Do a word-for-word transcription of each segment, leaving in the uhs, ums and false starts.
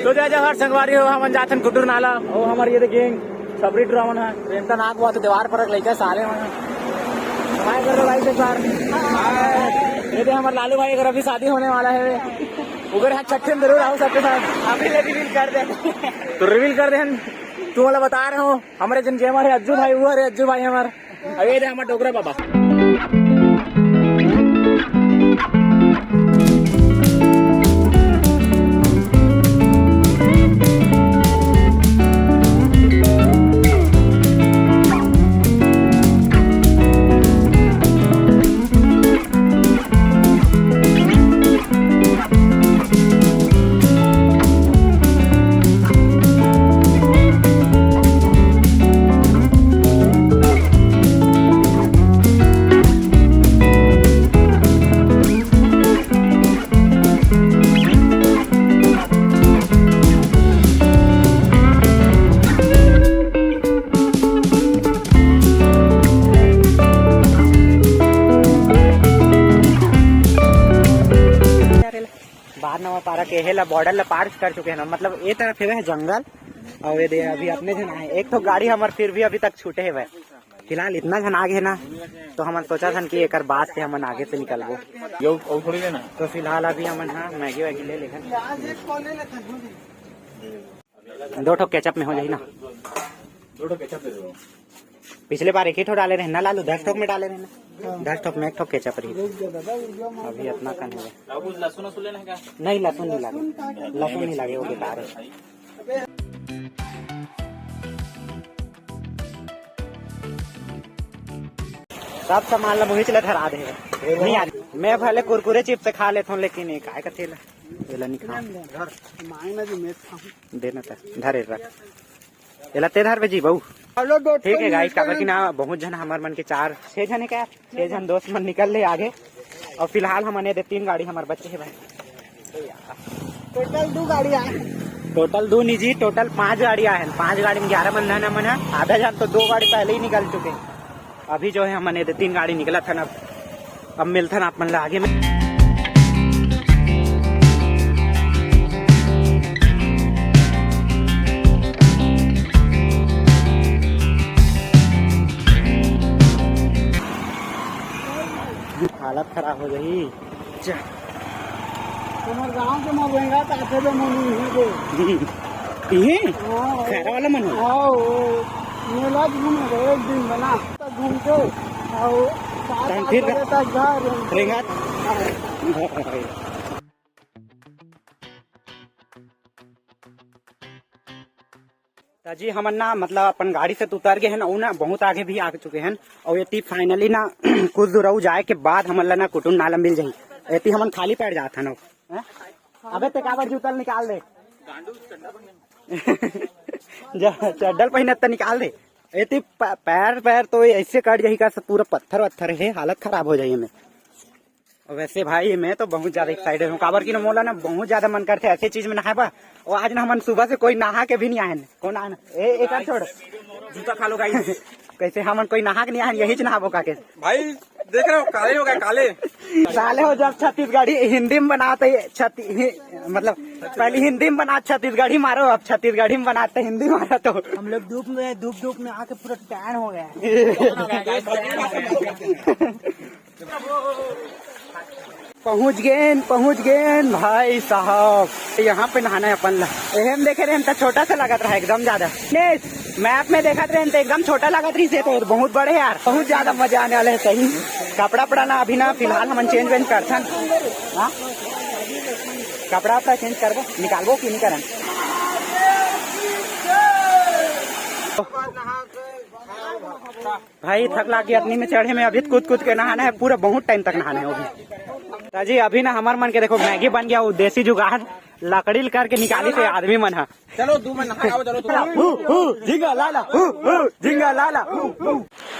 तो जय जोहार संगवारी हो, हमन जाथन कुटुर नाला। ओ हमर ये दे गैंग, सबरी टुरा मन ह। रेमता नाक बात दीवार पर लइका साले मन ह। हाय कर दो भाई से एक बार। ये दे हमर लालू भाई, अगर अभी शादी होने वाला है, उगर हाथ छठे में जरूर आओ सबके साथ। अभी ले रिवील कर दे। तो रिवील कर दे हम, तुम वाला बता रहे हो, हमारे जन गेमर है अज्जू भाई, वो है अज्जू भाई हमार। अब ये दे हमार डोकरा बाबा। बार नवा पारा के हेला बॉर्डर ला पार कर चुके हैं ना, मतलब ये तरफ है जंगल। और ये दे अभी अपने झन आए, एक ठो गाड़ी हमार फिर भी अभी तक छूटे है भाई। फिलहाल इतना झन आगे है ना, तो हमन सोचा थन कि एकर बाद से हमन आगे से निकलबो। यो, और थोड़ी लेना। तो फिलहाल अभी हमन हा मैगी वैगी ले लेथन। दो ठो केचप में हो जाही ना। दो ठो केचप दे दो। पिछले बार एक ही ठो डाले रहे ना लालू, दस ठोक में डाले रहे ना। दस ठोक में एक ठोक केचप रही। अभी इतना कन है। बाबू, लहसुन वसुन लेना है क्या? नहीं, लहसुन नहीं लागे, लहसुन नहीं लागे, वो बेकार है। सब सामान ला मुहिच ले धरा दे। नहीं यार, मैं भले कुरकुरे चिप्स खा लेथों, लेकिन ये काय कथे ला? ये ला नहीं खा। मांग ना जी, मैं खाऊं। देना था, धरे रख। एला ते धर बे जी बहू। हेलो दोस्तों, ठीक है गाइस, काबर कि ना बहुत झन हमर मन के चार छह झन है क्या, छह झन दोस्त मन निकल ले आगे। और फिलहाल हमन ये दे तीन गाड़ी हमर बचे है भाई। टोटल दो गाड़ी आए। टोटल दो निजी, टोटल पांच गाड़ी आए हैं। पांच गाड़ी में ग्यारह मन रहना मन है। आधा झन तो दो गाड़ी पहले ही निकल चुके हैं। अभी जो है हमन ये दे तीन गाड़ी निकला था ना। अब मिलथन आप मन ला आगे में। हालत खराब हो जाही। जा। तुम्हार गांव के मोर रेंगा त आथे बे मोनी ही दे। इहे? हाँ, खैरा वाला मन हो? हाँ, वो मेला घूमे गए एक दिन बना। घूम के, और सात तहन आठ फिर बजे तक घर। रेंगात? हाँ। त जी हमन ना, मतलब, अपन गाड़ी से तो उतर गए हैं ना, वो ना बहुत आगे भी आ चुके हैं। और ये टीप फाइनली ना कुछ दूर और जाए के बाद हमन ला ना कुटुन नाला मिल जाही। एती हमन खाली पैर जात हन। हैं? अबे ते काबर जूता निकाल दे। जा, चड्डल पहिनत त निकाल दे। एती प-, पैर, पैर तो ऐसे कट जाही का, सब पूरा पत्थर वत्थर है, हालत खराब हो जाही हमें। और वैसे भाई, मैं तो बहुत ज्यादा एक्साइटेड हूँ, काबर कि ना मोला ना बहुत ज्यादा मन करथे ऐसे चीज में नहाए बर। और आज ना हमन सुबह से कोई नहा के भी नहीं आए हैं। कौन आए ना? ए, एक आध छोड़। जूता खा लो गाइस। कैसे हमन कोई नहा के नहीं आए हैं, यही च नहाबो का के। भाई, देख रहे हो, काले हो गए, काले। साले हो, जब छत्तीसगढ़ी हिंदी में बनाते, छत्ती-, हि-, मतलब, पहले हिंदी में बना, छत्तीसगढ़ी मारो, अब छत्तीसगढ़ी में बनाते, हिंदी मारो तो। हम लोग धूप में, धूप, धूप में आके पूरा टैन हो गया। पहुंच गेन, पहुंच गेन भाई साहब। यहाँ पे नहाना है अपन ला। एहे में देखे रहे त छोटा सा लगत रहा एकदम ज्यादा। ने मैप में देखत रहे त एकदम छोटा लगत रही से, तो बहुत बड़े यार, बहुत ज्यादा मजा आने वाले है सही। कपड़ा पड़ा ना अभी ना, फिलहाल हमन चेंज वेंज करथन। हाँ, कपड़ा वपड़ा चेंज करबो, निकालबो कि नहीं करन? भाई, थक लाग गया अतनी में चढ़े में, अभी कूद कूद के नहाना है, पूरा बहुत टाइम तक नहाना है अभी। ताजी, अभी ना हमार मन के देखो, मैगी बन गया, वो देसी जुगाड़, लकड़ी ल करके निकाली से आदमी मन हा। चलो, दू मन नहा आओ, चलो, तुम। हु, हु, झिंगा लाला, हु, हु, झिंगा लाला, हु, हु।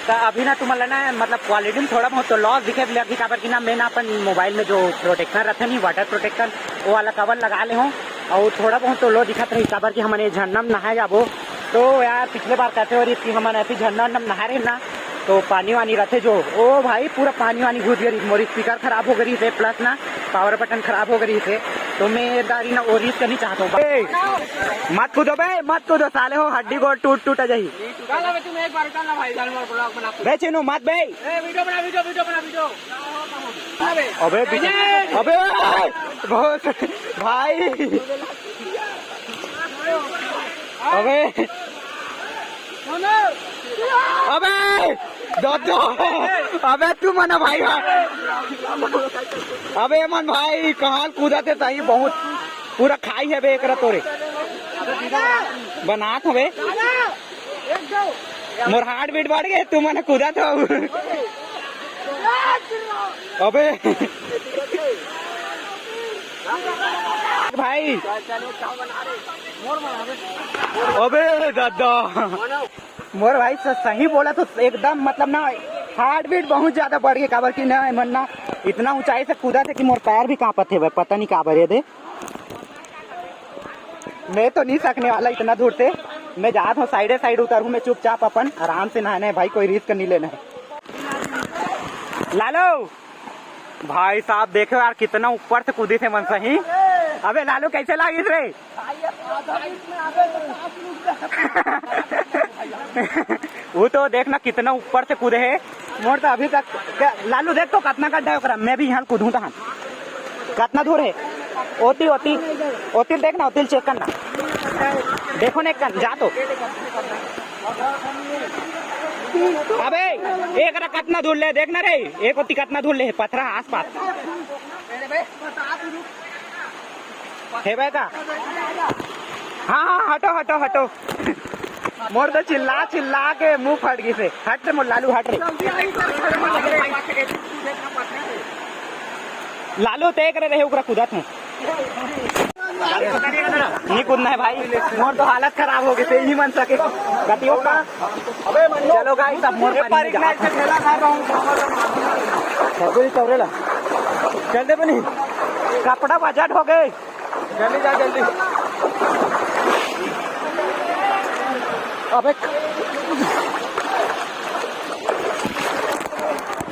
त अभी ना तुमन ला ना, मतलब, क्वालिटी में थोड़ा बहुत तो लॉस दिखे लगी, काबर कि ना मैं ना अपन मोबाइल में जो प्रोटेक्शन रहते नहीं, वाटर प्रोटेक्शन, वो वाला कवर लगा ले हूँ, और थोड़ा बहुत तो लो दिखत रही, काबर कि हमन ये झरना में नहाए जाबो। तो यार, पिछले बार कहते हो रही कि हमन ऐसी झरना उरना में नहा रहे ना, तो पानी वानी रहते जो, ओ भाई, पूरा पानी वानी घुस गई, मोर स्पीकर खराब हो गई थे, प्लस ना पावर बटन खराब हो गई थे। तो मैं ये दारी ना और रीस करनी चाहता हूँ। ए, मत कूदो बे, मत कूदो साले हो, हड्डी गोड़ टूट टूट जाही। चल अबे तुम एक बार चल ना भाई, जानवर ब्लॉग बना। बे चिन्नू मत बे। ए, वीडियो बना, वीडियो, वीडियो बना, वीडियो। अबे अबे, अबे, बहुत भाई। अबे, अबे दादा, अबे तू मना भाई, भाई। अबे मन भाई, कहाँ कूदत हे सही, बहुत पूरा खाई हे बे एकरा तोरे। बनात हवे। मोर हार्ट बीट बढ़ गे, तू मन कूदत हो। अबे भाई, अबे दादा, मोर भाई स-, सही बोला तो एकदम मतलब ना, हार्ट बीट बहुत ज्यादा बढ़ गे, काबर कि ना, एमन ना इतना ऊंचाई से कूदत हे कि मोर पैर भी कांपत हे भाई, पता नहीं काबर ये दे। मैं तो नहीं सकने वाला इतना दूर से। मैं जात हूँ, साइडे साइड उतरहूँ मैं चुपचाप, अपन आराम से नहाना हे भाई, कोई रिस्क नहीं लेना हे। लालो, भाई साहब देखो यार, कितना ऊपर से कूदिस हे मन सही। अबे लालू, कैसे लागिस रे? वो तो देखना कितना ऊपर से कूदे हे। मोर तो अभी तक, क्या, लालू देख तो कितना गड्ढा हे ओकरा, मैं भी यहाँ कूदूँ तहाँ। कितना दूर हे? ओती, ओती, ओती देखना, ओती चेक करना। देखो ना, एक कन, जा तो। अबे, एकरा कितना दूर ले, देखना रे, एक ओती कितना दूर ले, पथरा आसपास। हे बे का? हाँ, हाँ, हटो, हटो, हटो। मोर तो चिल्ला, चिल्ला के मुंह फट गिस हे। हट रे, मोर लालू, हट रे। लालू, ते करे रहे, ओकरा कूदत हूँ। नहीं कूदना हे भाई, मोर तो हालत खराब हो गिस हे, नहीं मन सके। गतियों का। चलो गाइस, अब मोर पारी में जा। चल दे बनी। कपड़ा बजट हो गे। जल्दी जा, जल्दी। अबे